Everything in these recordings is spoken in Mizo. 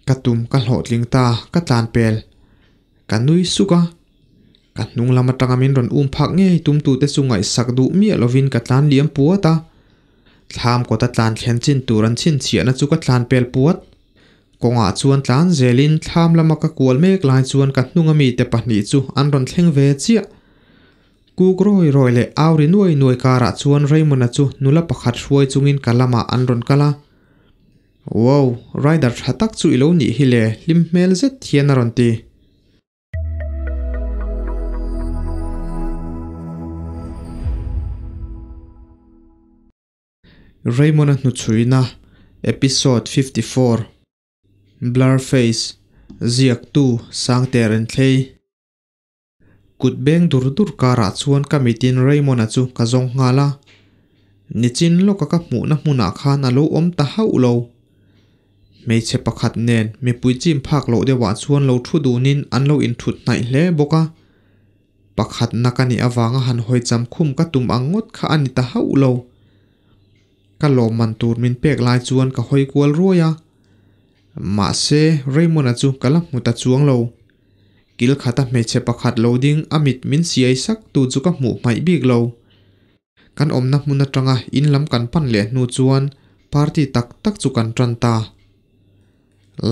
Ka tum ka hlawhtling ta, ka tlan pel. Ka nui suk a. Ka hnung lam atanga min rawn um phak ngei tumtute chu ngaihsak duh miah lovin ka tlan liam puat a. Thlam kawta tlan thlen chin tur an chhinchhiahna chu ka tlan pel puat. Kawngah chuan tlan zelin thlam lama ka kual mek lai chuan ka hnunga mite pahnih chu an rawn thleng ve chiah. Kuk rawi rawi leh au ri nuai nuai karah chuan Raymond-a chu nula pakhat hruai chungin ka lamah an rawn kal a. Wow, rider tha tak chu i lo nih hi le, hlim hmel zet hian a rawn ti. Raymond-a hnuchhuina, Episode 54, Blur Face, Ziaktu, Sangte Renthlei. Kut beng dur dur karah chuan ka mitin Raymond-a chu ka zawng nghal a. Nichin lawka ka hmuhna hmunah khan a lo awm ta hauh lo. Hmeichhe pakhat nen mipui chim phak loh deuhah chuan lo thu dunin an lo inthut hnaih hle bawk a. Pakhatna ka nih avanga han hawi cham khum ka tum ang ngawt kha a ni ta hauh lo. Ka lawmman tur min pek lai chuan ka hawi kual ruai a. Mahse, Raymond-a chu ka la hmu ta chuang lo. Kil khata hmeichhe pakhat lo ding a mit min siai sak tu chu ka hmuh hmaih bik lo. Kan awmna hmun atanga in lam kan pan leh hnu chuan party tak tak chu kan tan ta.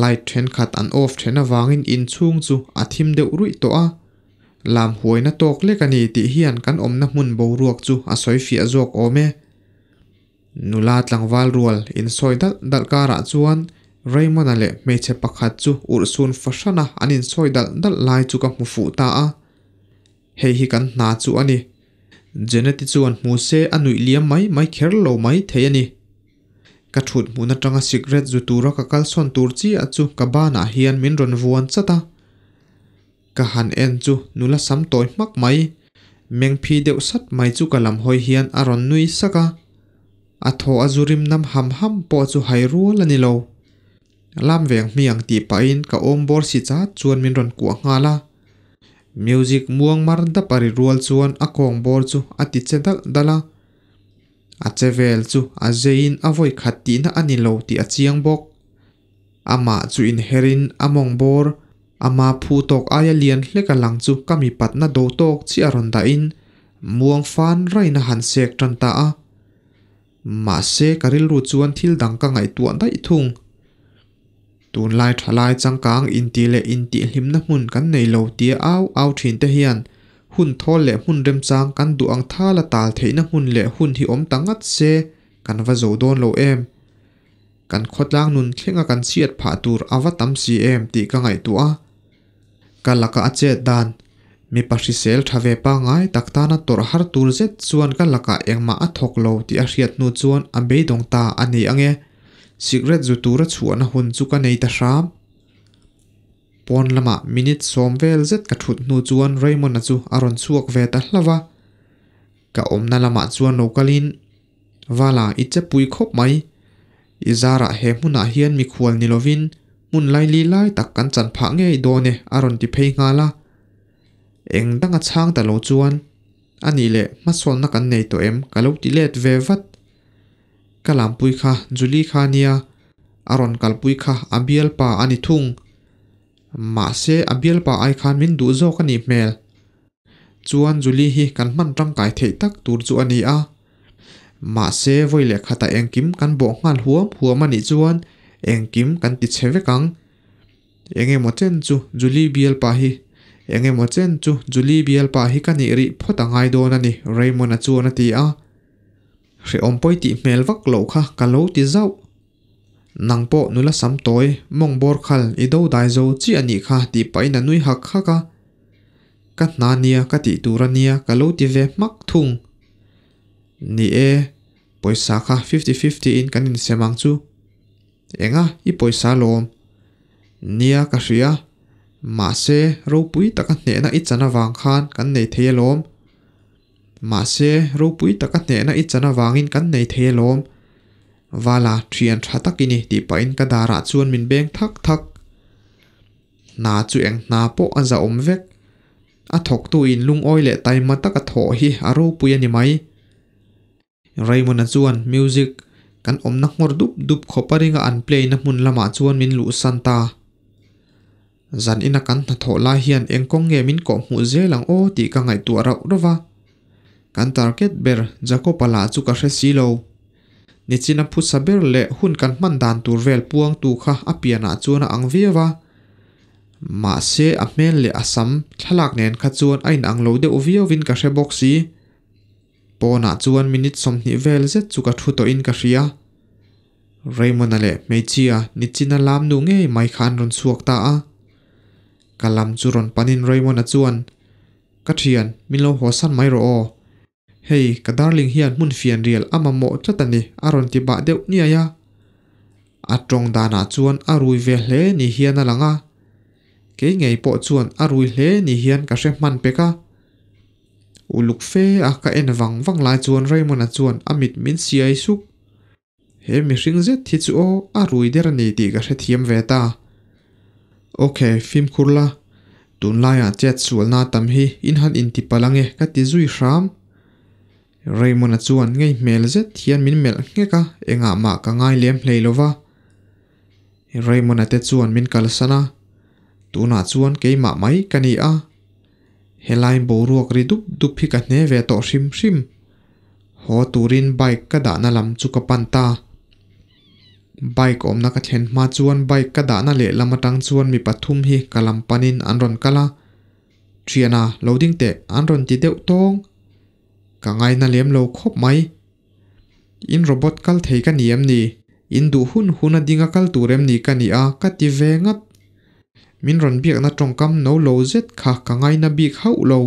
Light thenkhat an off then avangin inchhung chu a thim deuh ruih tawh a. Lam huaina tawk lek a ni tih hian kan awmna hmun boruak chu a sawi fiah zawk awm e. Nula tlangval rual insawi dalh dalh karah chuan Raymond-a leh hmeichhe pakhat chu urhsun fahrana an insawi dalh dalh lai chu ka hmu fuh ta a. Hei hi kan hna chu a ni. Janet-i chuan hmu se a nuih liam mai mai kher lo mai thei a ni. Ka thut hmun atanga sikret zu tura ka kalsawn tur chiah chu ka banah hian min rawn vuan chat a. Ka han en chu nula sam tawi hmak mai, meng phi deuh sat mai chu ka lam hawi hian a rawn nui sak a. A thaw a zu rim nam ham ham pawh chu hai rual a ni lo. Lam veng hmiang tih pahin ka awm bawr si chat chuan min rawn kuah nghal a. Music muang mar dap a ri rual chuan a kawng bawr chu a ti che dalh dalh a. A che vel chu a zeiin a vawi khat tihna a ni lo tih a chiang bawk. Amah chu inherin a mawng bawr, ama phu tawk aia lian hlek a lang chu ka mipatna do tawk chiah a rawn dahin muang fan rain a han sek tan ta a. Mahse ka rilru chuan thil dang ka ngaihtuah daih thung. Tunlai thalai changkang intih leh intihhlimna hmun kan nei lo tia au au thin te hian hun thawl leh hmun remchang kan duh ang thala tal theihna hmun leh hun hi awm ta ngat se kan va zo dawn lo em. Kan khawtlang nun thlenga kan chhiat phah tur a va tam si em tih ka ngaihtuah a. Ka laka a chet dan, mipa hrisel tha ve pangngai tak tana tawrh har tur zet chuan ka lakah engmah a thawk lo tih a hriat hnu chuan a beidawng ta a ni ange. Sikret zu tura chhuahna hun chu ka nei ta hram. Pawn lamah minute sawm vel zet ka thut hnu chuan Raymond-a chu a rawn chhuak ve ta hlauh a. Ka awmna lamah chuan lo kalin, Vala, i che pui khawp mai. I zarah he hmunah hian mikhual ni lovin hmun laili lai tak kan chan phah ngei dawn e a rawn ti phei nghal a. Eng danga chhang ta lo chuan, A nih leh hmasawnna kan nei tawh em? ka lo ti let ve vat. Ka lampui kha Julie kha nia, a rawn kalpui kha a bialpa a ni thung. Mahse a bialpa ai khan min duh zawk a nih hmel. Chuan Julie hi kan hman tangkai theih tak tur chu a ni a. Mahse vawi leh khatah engkim kan bawh nghal huam huam a nih chuan engkim kan ti chhe vek ang. Engemaw chen chu Julie bialpa hi Engemaw chen chu Julie bialpa hi ka nih rih phawt a ngai dawn a ni Raymond-a chuan a ti a. Hrehawm pawi tih hmel vak loh kha ka lo ti zauh. Nang pawh nula sam tawi, mawng bawr khal i do dai zo chiah a nih kha tih pahin a nui hak hak a. Ka hna nia ka tih tur a nia ka lo ti ve hmak thung. Ni e, pawisa kha fifty fifty in kan insem ang chu. Enga i pawisa lawm? Nia ka hria, mahse ropui taka hnehna i chan avang khan kan nei thei alawm. Mahse ropui taka hnehna i chan avangin kan nei thei alawm. Vala thian tha tak i ni tih pahin ka darah chuan min beng thak thak. Hna chu eng hna pawh a za awm vek. A thawktu in lungawi leh taima taka thawh hi a ropui a ni mai. Raymond-a chuan music kan awmna nghawr dup dup khawp a ringa an play na hmun lamah chuan min luhsan ta. Zan ina kan hnathawh lai hian eng kawng nge min kawh hmuh zel ang aw tih ka ngaihtuah rauh rauh va. Kan target ber Jacob-a lah chu ka hre si lo. Nichina phusa ber leh hun kan hman dan tur vel puangtu kha a pianah chuan a ang viau a. Mahse a hmel leh a sam thlalak nen kha chuan a inang lo deuh viauin ka hre bawk si. Pawnah chuan minute 20 vel zet chu ka thu tawhin ka hria. Raymond-a leh hmeichhia Nichina lam nu ngei mai kha an rawn chhuak ta a. Ka lam chu rawn panin Raymond-a chuan, Ka thian, min lo haw san mai rawh aw. Hei, ka darling hian hmun fian rial a mamawh tlat a ni, a rawn ti bah deuh niai a. A tawng danah chuan a rui ve hle ni hian a lang a. Kei ngei pawh chuan a rui hle ni hian ka hre hman pek a. Uluk fe a ka en vang vang lai chuan Raymond-a chuan a mit min siai suk. He mihring zet hi chu aw a rui der a ni tih ka hrethiam ve ta. Ok, fimkhur la, tunlaiah chet sualna tam hi in han inti palh ange ka ti zui hram. Raymond-a chuan ngei hmel zet hian min melh nghek a, engah mah ka ngai lem hlei lo va. Raymond-a te chuan min kalsan a, tunah chuan keimah mai ka ni a. Helai boruak ri dup dup hi ka hne ve tawh hrim hrim. Haw turin bike ka dahna lam chu ka pan ta. Bike awmna ka thlen hma chuan bike ka dahna lehlam atang chuan mi pathum hi ka lam panin an rawn kal a. Thiana, lo ding teh an rawn ti deuh tawng. Ka ngaina lem lo khawp mai. In robot kal thei ka ni em ni? In duh hun hun a dinga kal tur em ni ka ni a ka ti ve ngat. Min rawn biakna tawngkam no lo zet kha ka ngaina bik hauh lo.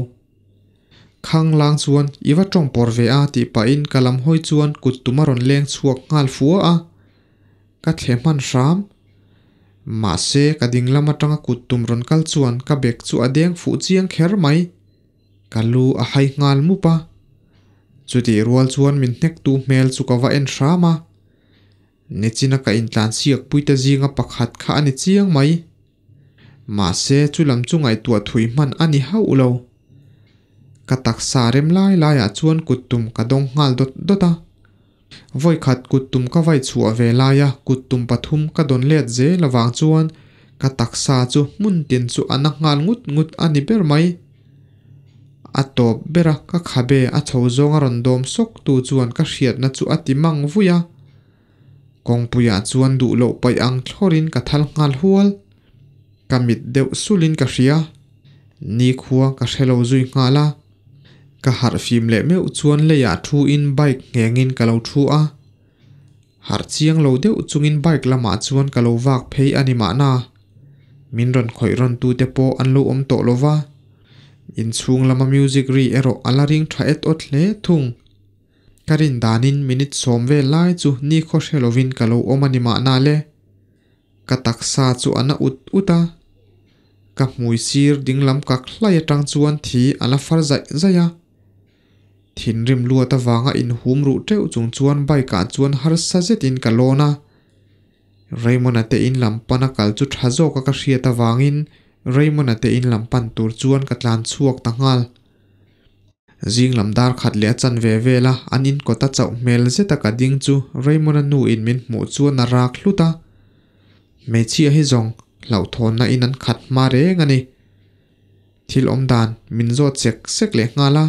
Khang lang chuan i va tawng pawr ve a tih pahin ka lam hawi chuan kut tum a rawn leng chhuak nghal fua a. Ka thle hman hram. Mahse ka ding lam atanga kut tum rawn kal chuan ka bek chu a deng fuh chiang kher mai. Ka lu a hai nghal mup a. Chutih rual chuan min hnektu hmel chu ka va en hram a. Nichina ka intlansiak puite zinga pakhat kha a ni chiang mai. Mahse chu lam chu ngaihtuah thui hman a ni hauh lo. Ka taksa rem lai laiah chuan kut tum ka dawng nghal dawt dawt a. Vawikhat kut tum ka vai chhuah ve laia kut tum pathum ka dawn let zel avang chuan ka taksa chu hmun tin chu a na nghal ngut ngut a ni ber mai. A tawp bera ka khabe a chho zawng a rawn dawm sawk tu chuan ka hriatna chu a ti mang vui a. Kawngpuiah chuan duh loh paih ang thlawrin ka thal nghal hual. Ka mit deuh sulin ka hria. Nikhua ka hre lo zui nghal a. Ka harh fim leh meuh chuan leiah thu in bike nghengin ka lo thu a. Harh chiang lo deuh chungin bike lamah chuan ka lo vak phei a ni mahna. Min rawn khawih rawn tute pawh an lo awm tawh lo va. Inchhung lama music ri erawh a la ring tha et awt hle thung. Ka rin danin minute 10 vel lai chu nikhaw hre lovin ka lo awm a ni mahna le. Ka taksa chu a na ut ut a. Ka hmui sir dinglam kak hlai atang chuan thi a la far zaih zaih a. Thinrim luat avanga inhum ruh teuh chung chuan bike ah chuan harsa zetin ka lawn a. Raymond-a te in lam pan a kal chu tha zawk a ka hriat avangin Raymond-a te in lam pan tur chuan ka tlan chhuak ta nghal. Zing lam dar khat leh a chanve vel a an in kawt a chauh hmel zet a ka ding chu Raymond-a nu in min hmuh chuan a rak hlut a. Hmeichhia hi zawng hlauhthawnna in an khat hma reng a ni. Thil awm dan min zawt sek sek leh nghal a.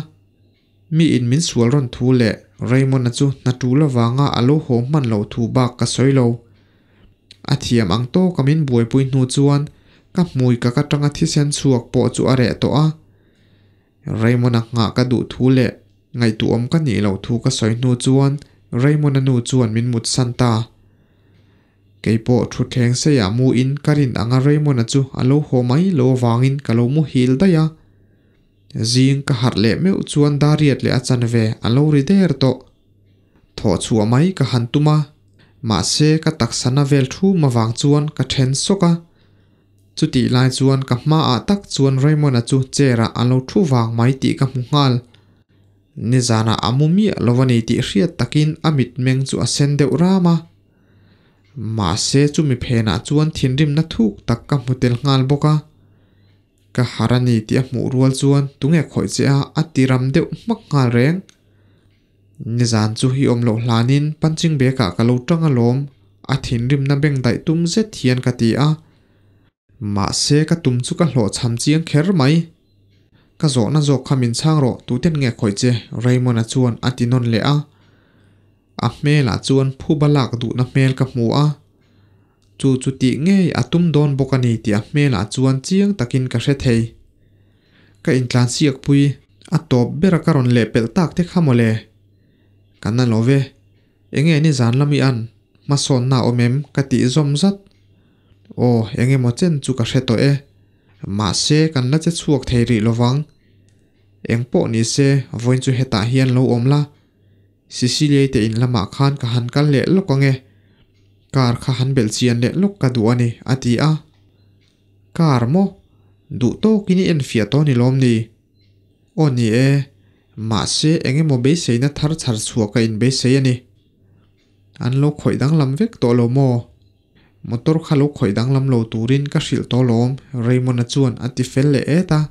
Mi in min sual rawn thu leh Raymond-a chu hna tul avanga a lo haw hman loh thu bak ka sawi lo. A thiam ang tawka min buaipui hnu chuan ka hmui ka ka tanga thisen chhuak pawh chu a reh tawh a. Raymond-a nghah ka duh thu leh ngaihtuahawm ka nih loh thu ka sawi hnu chuan Raymond-a nu chuan min mutsan ta. Keipawh thutthleng seiah mu in ka rin anga Raymond-a chu a lo haw mai lo avangin ka lo muhil daih a. Zing ka harh leh meuh chuan dariat leh a chanve a lo ri der tawh. Thawh chhuah mai ka han tum a, mahse ka taksa na vel thum avang chuan ka then sawk a. Chutih lai chuan ka hmaah tak chuan Raymond-a chu chair ah a lo thu vang mai tih ka hmu nghal. Nizanah a mu miah lo a ni tih hriat takin a mitmeng chu a sen deuh ram a. Mahse chumi phenah chuan thinrimna thuk tak ka hmu tel nghal bawk a. Ka har a ni tih a hmuh rual chuan tunge khawih che a a ti ram deuh hmak nghal reng. Nizan chu i awm loh hlanin punching bag ah ka lo tang alawm a thinrimna beng daih tum zet hian ka ti a. Mahse ka tum chu ka hlawhchham chiang kher mai. Ka zawhna zawk kha min chhang rawh, tuten nge khawih che? Raymond-a chuan a ti nawn leh a. A hmelah chuan phuba lak duhna hmel ka hmu a. Chu chu tih ngei a tum dawn bawk a ni tih a hmelah chuan chiang takin ka hre thei. Ka intlansiak pui a tawp bera ka rawn lehpelh tak te kha mawle. Ka na lo ve. Enge nizan lam i an? Hmasawnna a awm em? Ka tih zawm zat. Aw, eng emaw chen chu ka hre tawh e. Mahse, kan la che chhuak thei rih lo vang. Eng pawh ni se, vawiin chu hetah hian lo awm la. Siciliai te in lamah khan ka han kal leh lawk ang e. Car kha han belh chian leh lawk ka duh a ni, a ti a. Car maw? Duh tawkin i enfiah tawh ni lawm ni? Aw ni e, mahse eng emaw beiseina thar chhar chhuah ka inbeisei a ni. An lo khawih danglam vek tawh lo maw? Motor kha lo khawih danglam lo turin ka hrilh tawh lawm, Raymond-a chuan a ti fel leh et a.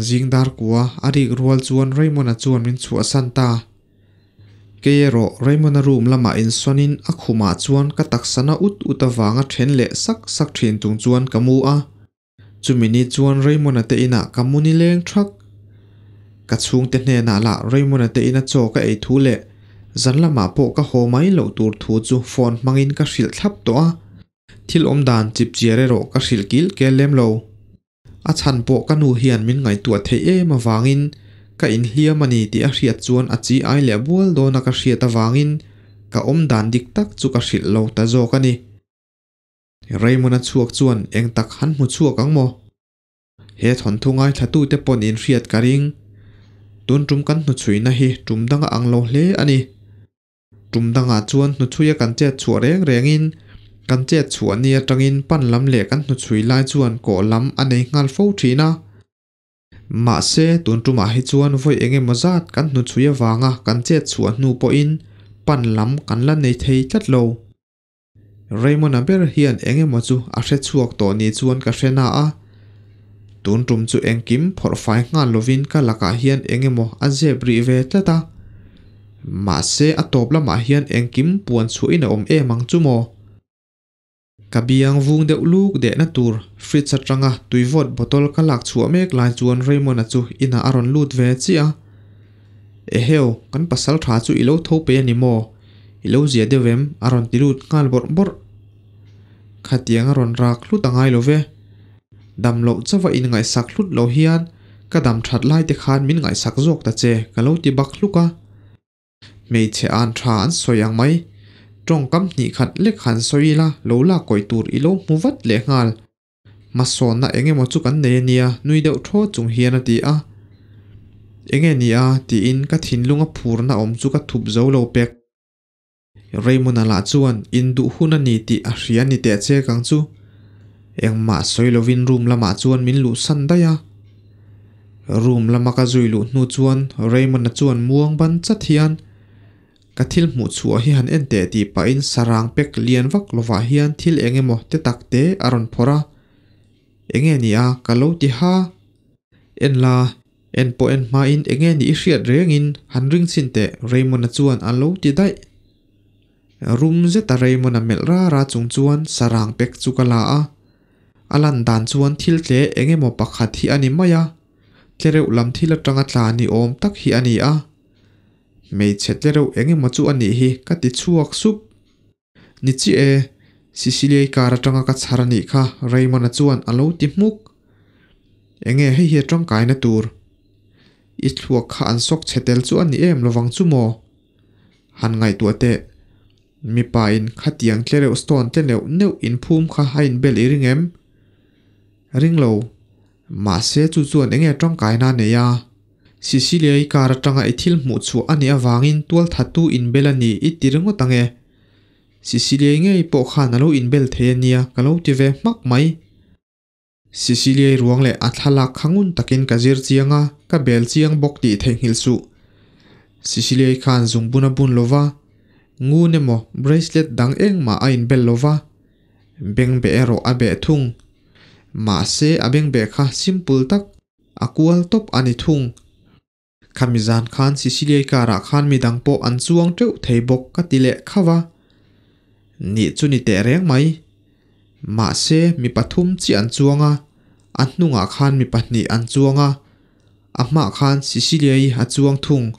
Zing dar kua a rik rual chuan Raymond-a chuan min chhuahsan ta. Kei erawh Raymond-a room lamah insawnin a khumah chuan ka taksana ut ut avanga then leh sak sak thin chung chuan ka mu a. Chumi ni chuan Raymond-a te inah ka mu ni leng thak. Ka chhungte hnenah lah Raymond-a te ina chaw ka ei thu leh zan lamah pawh ka haw mai loh tur thu chu phone hmangin ka hrilh thlap tawh a. Thil awm dan chip chiar erawh ka hrilh kil kel lem lo. A chhan pawh ka nu hian min ngaihtuah theih em avangin ka inhliam a ni tih a hriat chuan a chi ai leh bual dawna ka hriat avangin ka awm dan dik tak chu ka hrilh lo ta zawk a ni. Raymond-a chhuak chuan eng tak han hmu chhuak ang maw? He thawnthu ngaithlatute pawn in hriat ka ring. Tun tum kan hnuchhuina hi tum danga ang lo hle a ni. Tum dangah chuan hnuchhuia kan chet chhuah reng rengin kan chet chhuah ni atangin pan lam leh kan hnuchhui lai chuan kawh lam a nei nghal fo thin a. Mahse, tun tumah hi chuan vawi eng emaw zat kan hnuchhui avanga kan chet chhuah hnu pawhin pan lam kan la nei thei tlat lo. Raymond-a ber hian eng emaw chu a hre chhuak tawh ni chuan ka hre na a, tun tum chu engkim phawrh fai nghal lovin ka lakah hian eng emaw a zep rih ve tlat a. Mahse a tawp lamah hian engkim puan chhuahin a awm em ang chu maw? Ka biang vung deuh luk dehna tur fridge atanga tuivawt bottle ka lak chhuah mek lai chuan Raymond-a chu inah a rawn lut ve chiah a. Eheu, kan pasal tha chu i lo tho pe a ni maw? I lo zia deuh em? A rawn ti lut nghal bawrh bawrh. Khatiang a rawn rak hlut a ngai lo ve. Dam loh chauha inngaihsak hlut lo hian ka dam that lai te khan min ngaihsak zawk ta che ka lo ti bak hluk a. Hmeichhe an tha an sawi ang mai. Tawngkam hnih khat lek han sawi ila lo lak kawih tur i lo hmu vat leh nghal. Hmasawnna eng emaw chu kan nei a nia, nui deuh thaw chung hian a ti a. Enge ni a? tiin ka thinlunga phurna awm chu ka thup zo lo pek. Raymond-a lah chuan induh hun a ni tih a hria ni teh che kang chu. Engmah sawi lovin room lamah chuan min luhsan daih a. Room lama ka zui luh hnu chuan Raymond-a chuan muang ban chat hian Ka thil hmuh chhuah hi han en teh tih pahin sarang pek lian vak lovah hian thil eng emaw te tak te a rawn phawrh a. Enge ni a? Ka lo ti ha. En la, en pawh en hmain enge ni i hriat rengin han ring chhin teh Raymond-a chuan a lo ti daih. Rum zeta Raymond-a melh ra ra chung chuan sarang pek chu ka la a. A lan dan chuan thil tle eng emaw pakhat hi a ni mai a, tlereuh lam thil atanga tla ni awm tak hi a ni a. Hmeichhe tle reuh eng emaw chu a nih hi ka ti chhuak sup. Ni chiah e, Siciliai car atanga ka chhar a nih kha Raymond-a chuan a lo ti hmuk. Enge hei hi a tangkaina tur? I thluak kha an sawk chhe tel chu a ni em lovang chu maw? Han ngaihtuah teh. Mipa in khatiang tle reuh stone tle neuh neuh inphum kha a inbel i ring em? Ring lo. Mahse chu chuan enge tangkaina a nei a? Siciliai car atanga i thil hmuh chhuah a nih avangin tualthattu inbel a ni i ti ringawt ang e. Siciliai ngei pawh khan a lo inbel thei a nia ka lo ti ve hmak mai. Siciliai ruang leh a thlalak kha ngun takin ka zir chiang a, ka bel chiang bawk tih theihnghilh suh. Siciliai khan zungbun a bun lo va, ngun emaw bracelet dang engmah a inbel lo va, bengbeh erawh a beh thung. Mahse a bengbeh kha simple tak A kual tawp a ni thung. Khami zan khan Siciliai car-ah khan midang pawh an chuang teuh thei bawk ka ti leh khauh a. Nih chu ni teh reng mai. Mahse mi pathum chiah an chuang a, a hnungah khan mi pahnih an chuang a, a hmaah khan Cecilia-i a chuang thung.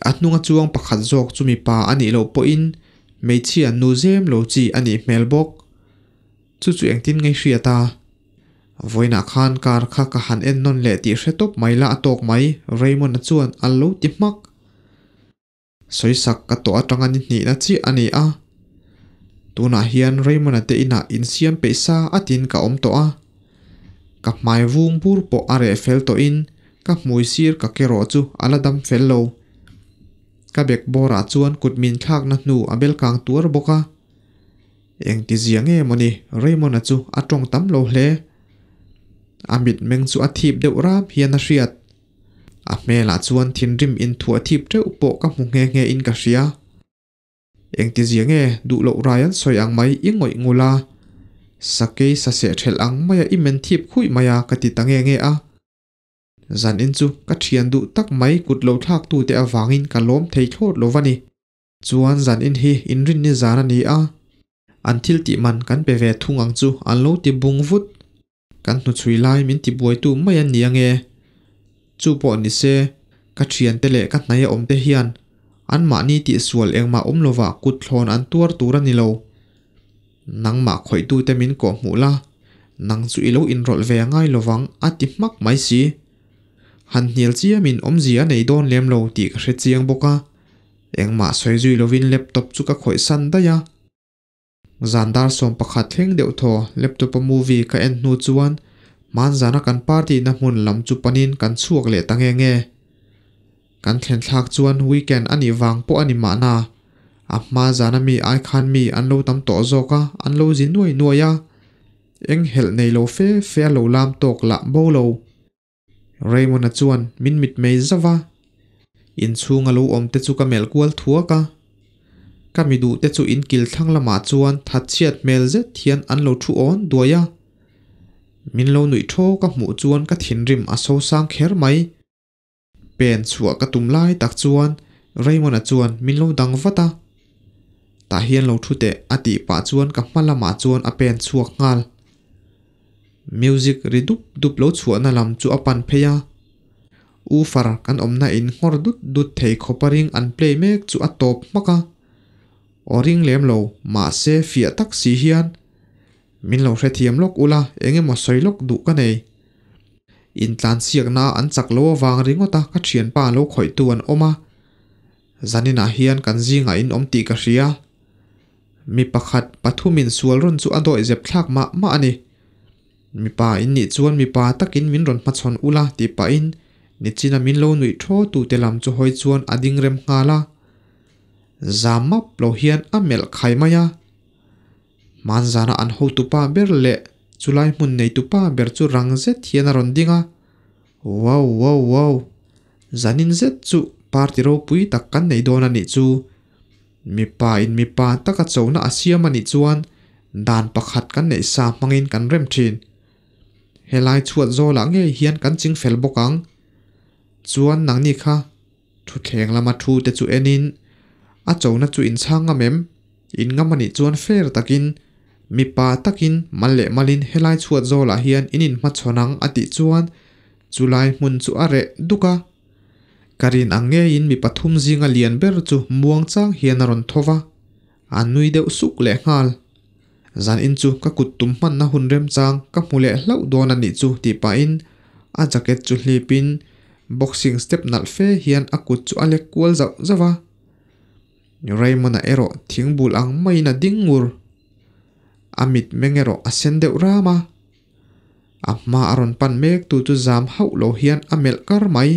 A hnunga chuang pakhat zawk chu mipa a nih loh pawhin hmeichhia nu zem lo chi a nih hmel bawk. Chu chu engtin nge hriat a? Vawiinah khan car kha ka han en nawn leh tih hre tawp mai la a tawk mai, Raymond-a chuan a lo ti hmak. Sawisak ka tawh atanga ni hnihna chiah a ni a. Tunah hian Raymond-a te inah insiam peih sa atin ka awm tawh a. Ka hmai vung bur pawh a reh fel tawhin ka hmui sir ka kerawh chu a la dam fel lo. Ka bek bawrah chuan kut min thlakna hnu a bel kang tuar bawk a. Engti zia nge mawni Raymond-a chu a tawng tam lo hle. A mitmeng chu a thip deuh ram hian a hriat. A hmelah chuan thinrim inthuah thip teuh pawh ka hmu nghe nghe in ka hria. Engti zia nge duh loh rai an sawi ang mai i ngawih ngul a, sakei saseh thelh ang maia i men thip khuih mai a ka ti ta nge nge a. Zanin chu ka thian duh tak mai kut lo thlak tute avangin ka lawm thei thlawt lo va ni. Chuan zanin hi inrinni zan a ni a, an thil tih man kan pe ve thung ang chu an lo ti bung vut. Kan hnuchhui lai min ti buaitu mai an ni ange. Chu pawh ni se, ka thiante leh ka hnaia awmte hian anmahni tihsual engmah awm lovah kut thlawn an tuar tur a ni lo. Nangmah khawihtute min kawh hmuh la, nang chu i lo inrawlh ve a ngai lovang a ti hmak mai si. Han hnial chiamin awmzia a nei dawn lem lo tih ka hre chiang bawk a. Engmah sawi zui lovin laptop chu ka khawih san daih a. Zan dar 11 thleng deuh thaw laptop a movie ka en hnu chuan hmanzana kan party na hmun lam chu panin kan chhuak leh ta nge nge. Kan thlen thlak chuan weekend a nih vang pawh a ni mahna, a hma zana mi ai khan mi an lo tam tawh zawk a, an lo zi nuai nuai a. Eng helh nei lo fe fe a lo lam tawk lah bo lo. Raymond-a chuan min mitmei zauh a, inchhunga lo awm te chu ka melh kual thuak a. Ka mi duh te chu in kil thlang lamah chuan thatchhiat hmel zet hian an lo thu awn duai a. Min lo nuih thaw ka hmuh chuan ka thinrim a sosang kher mai. Pen chhuah ka tum lai tak chuan Raymond-a chuan min lo dang vat a. Tah hian lo thu teh a tih pah chuan ka hma lamah chuan a pen chhuak nghal. Music ri dup dup lo chhuahna lam chu a pan phei a. Woofer kan awmna in nghawr dut dut thei khawpa ring an play mek chu a tawp hmak a. Aw ring lem lo, mahse fiah tak si hian min lo hrethiam lawk ula eng emaw sawi lawk duh ka nei. Intlansiakna an chak lo avang ringawt a ka thianpa lo khawihtu an awm a. Zaninah hian kan zingah in awm tih ka hria. Mi pakhat pathumin sual rawn chu a dawih zep thlak mah mah a ni. Mipa in nih chuan mipa takin min rawn hmachhawn ula tih pahin nichina min lo nuih thaw tute lam chu hawi chuan a ding rem nghal a. Zam map lo hian a melh khai mai a. Hmanzana an hotupa ber leh chulai hmun neitupa ber chu rang zet hian a rawn ding a. Wow wow wow! Zanin zet chu party ropui tak kan nei dawn a nih chu. Mipa in mipa taka chona a siam a nih chuan dan pakhat kan neih sa hmangin kan rem thin. Helai chhuat zawlah ngei hian kan ching fel bawk ang. Chuan nangni kha thutthleng lama thu te chu enin a chona chu in chhang ngam em? In ngam a nih chuan fair takin mipa takin mal leh malin helai chhuat zawlah hian in inhmachhawn ang a tih chuan chulai hmun chu a reh duk a. Ka rin ang ngeiin mi pathum zinga lian ber chu muang chang hian a rawn tho va, a nui deuh suk leh nghal. Zan in chu ka kut tum hmanna hun remchang ka hmu leh hlauh dawn a nih chu tih pahin a jacket chu hlipin boxing step nalh fe hian a kut chu a lek kual zauh zauh a. Raymond-a erawh thing bul ang maiin a ding ngur. A mit meng erawh a sen deuh ram a. A hma a rawn pan mek tu chu zam hauh lo hian a melh kar mai.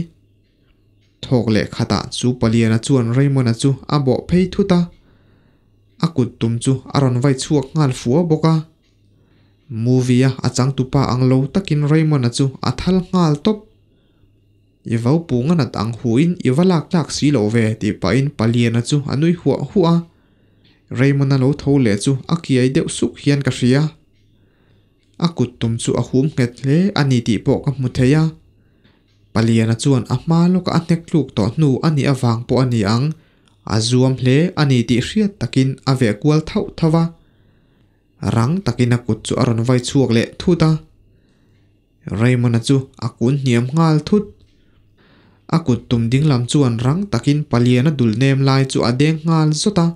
Thawk leh khatah chu Paliana chuan Raymond-a chu a bawh phei thut a. A kut tum chu a rawn vai chhuak nghal fua bawk a. Movie-a a changtupa ang lo takin Raymond-a chu a thal nghal tawp. I vo pung a nat ang huin i va lak tlak si loh ve tih pahin Paliana chu a nui huah huah a. Raymond-a lo tho leh chu a kiai deuh suk hian ka hria. A kut tum chu a hum nghet hle a ni tih pawh ka hmu thei a. Paliana chuan a hma lawkah a hnek tluk tawh hnu a nih avang pawh a ni ang, a zuam hle a ni tih hriat takin a veh kual thauh thauh a. Rang takin a kut chu a rawn vai chhuak leh thut a. Raymond-a chu a kun hniam nghal thut. A kut tum ding lam chuan rang takin Paliana dul nem lai chu a deng nghal zawt a.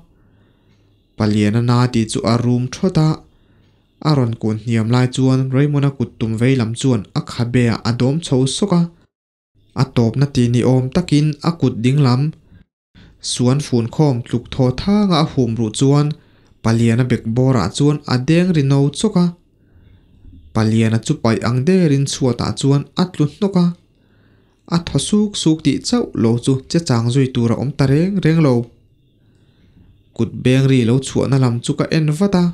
Paliana na tih chu a rum thawt a. A rawn kun hniam lai chuan Raymond-a kut tum vei lam chuan a khabe ah a dawm chho sawk a. A tawpna ti ni awm takin a kut ding lam suan fun khawm tluk thaw thanga a hum ruh chuan Paliana bek bawrah chuan a deng ri no chawk a. Paliana chu paih ang derin chhuatah chuan a tlu hnawk a. A thaw suk suk tih chauh lo chu che chang zui tur a awm ta reng reng lo. Kut beng ri lo chhuahna lam chu ka en vat a.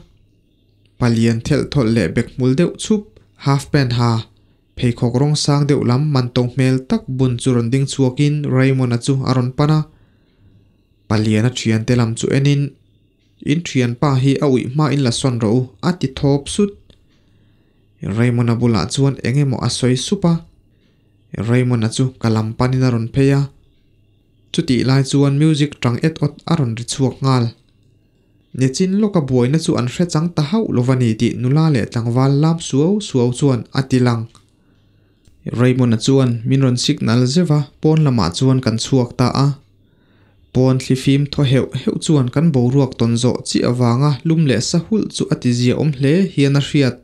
Palian thelh thawlh leh bek hmul deuh chhup, half pant ha, pheikhawk rawng sang deuh lam man to hmel tak bun chu rawn ding chhuakin Raymond-a chu a rawn pan a. Paliana thiante lam chu enin, In thianpa hi a uih hma in la sawn rawh u, a ti thawp sut. Raymond-a bulah chuan eng emaw a sawi sup a. Raymond-a chu ka lam panin a rawn phei a. Chutih lai chuan music tang et awt a rawn ri chhuak nghal. Nichin lawka buaina chu an hre chang ta hauh lo va ni tih nula leh tlangval lam suau suau chuan a ti lang. Raymond-a chuan min rawn signal zeuh a, pawn lamah chuan kan chhuak ta a. Pawn thlifim thaw heuh heuh chuan kan boruak tawn zawh chiah avanga lum leh sa hulh chu a ti zia awm hle hian a hriat.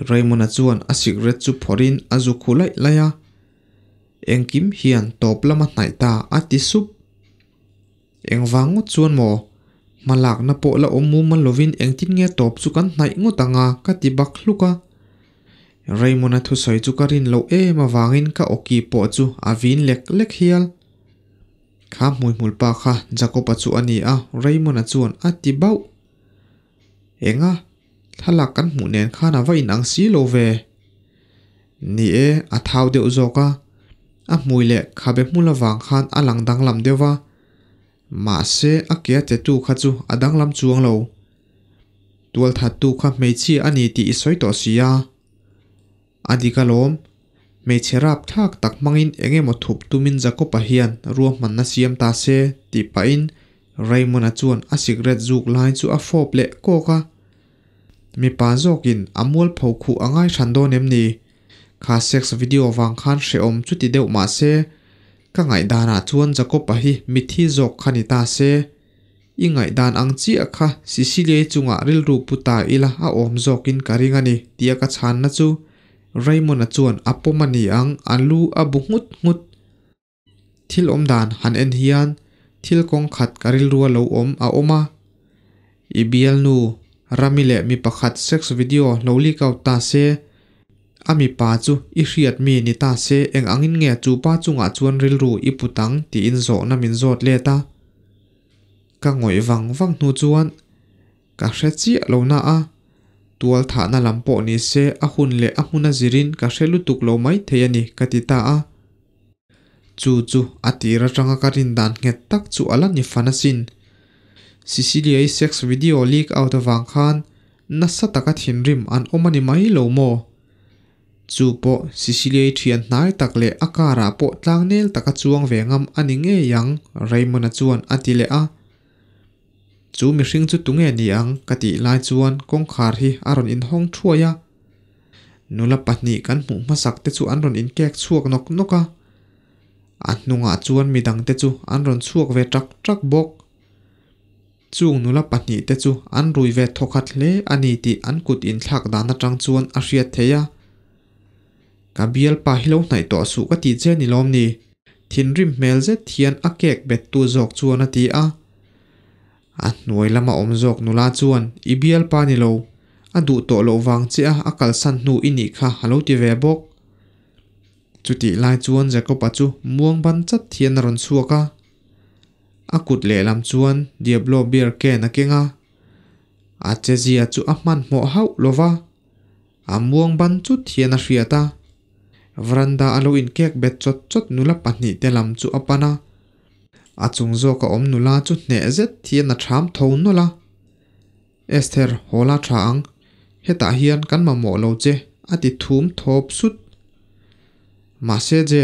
Raymond-a chuan a cigarette chu phawrhin a zu khu laih laih a. Engkim hian tawp lama hnaih ta a ti sup. Engvang ngawt chuan maw? Hmalakna pawh la awm mumal lovin engtin nge tawp chu kan hnaih ngawt ang a ka ti bak hluk a. Raymond-a thusawi chu ka rin loh em avangin ka awki pawh chu a vin lek lek hial. Kha hmuihmul pa kha Jacob-a chu a ni a Raymond-a chuan a ti bauh. Enga? Thlalak kan hmuh nen khan a va inang si lo ve. Ni e, a thau deuh zawk a. A hmui leh khabe hmul avang khan a lang danglam deuh va. Mahse, a ke a chetu kha chu a danglam chuang lo. Tualthattu kha hmeichhia a ni tih i sawi tawh si a. A dik alawm. Hmeichhe rap thlak tak hmangin eng emaw thup tumin Jacob-a hian ruahmanna siam ta se tih pahin Raymond-a chuan a cigarette zuk lai chu a fawp leh kawk a. Mipa zawkin a mualpho khuh a ngai hran dawn em ni? Kha sex video vang khan hrehawm chuti deuh mah se, ka ngaihdanah chuan Jacob-a hi mithi zawk kha ni ta se. I ngaihdan ang chiah kha Cecilia-i chungah rilru pu ta ila a awm zawkin ka ring a ni tia ka chhanna chu Raymond-a chuan a pawm a ni ang a lu a bu nghut nghut. Thil awm dan han en hian thil kawng khat ka rilrua lo awm a awm a. I bialnu, Rami leh mi pakhat sex video lo leak out ta se, a mipa chu i hriat mi ni ta se eng angin nge chu pa chungah chuan rilru i put ang tiin zawhna min zawt let a. Ka ngawih vang vang hnu chuan ka hre chiah lo na a, tual thahna lam pawh ni se a hun leh a hmun a zirin ka hre lutuk lo mai thei a ni ka ti ta a. Chu chu a tir atanga ka rin dan nghet tak chu a la ni fan asin. Cecilia-i sex video leak out avang khan nasa taka thinrim an awm a ni mai lo maw? Chu pawh Cecilia-i thian hnai tak leh a car ah pawh tlangnel taka chuang ve ngam a ni ngei ang Raymond-a chuan a ti leh a. Chu mihring chu tunge ni ang ka tih lai chuan kawngkhar hi a rawn inhawng thuai a. Nula pahnih kan hmuh hmasak te chu an rawn inkek chhuak nawk nawk a. A hnungah chuan midang te chu an rawn chhuak ve ṭak ṭak bawk. Chung nula pahnih te chu an rui ve thawkhat hle a ni tih an kut inthlak dan atang chuan a hriat theih a. Ka bialpa hi lo hnaih tawh suh ka tih che ni lawm ni? Thinrim hmel zet hian a kek bettu zawk chuan a ti a. A hnuai lama awm zawk nula chuan i bialpa ni lo, a duh tawh loh vang che a a kalsan hnu i nih kha a lo ti ve bawk. Chutih lai chuan Jacob-a chu muang ban chat hian a rawn chhuak a. A kut lehlam chuan Diablo beer can a keng a. A chezia chu a hmanhmawh hauh lo va. A muang ban chut hian a hriat a. Veranda a lo inkek bet chawt chawt nula pahnih te lam chu a pan a. A chung zawk a awm nula chu hneh zet hian a ṭham tho nawlh a. Esther, haw la ṭha ang. Hetah hian kan mamawh lo che, a ti thum thawp sut. Mahse je,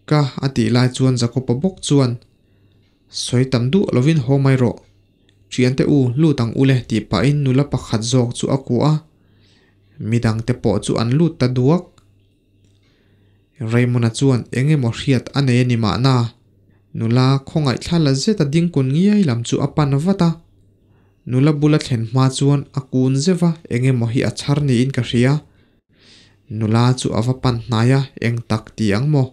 ka a tih lai chuan Jacob-a bawk chuan, Sawi tam duh lovin haw mai rawh. Thiante u, lut ang ule tih pahin nula pakhat zawk chu a kuah a, midangte pawh chu an lut ta duak. Raymond-a chuan eng emaw hriat a nei a ni mahna, nula khawngaih thla la zeta ding kun ngiai lam chu a pan vat a. Nula bula thlen hma chuan a kun zeuh va, eng emaw hi a chhar niin ka hria. Nula chu a va pan hnai a, eng tak ti ang maw?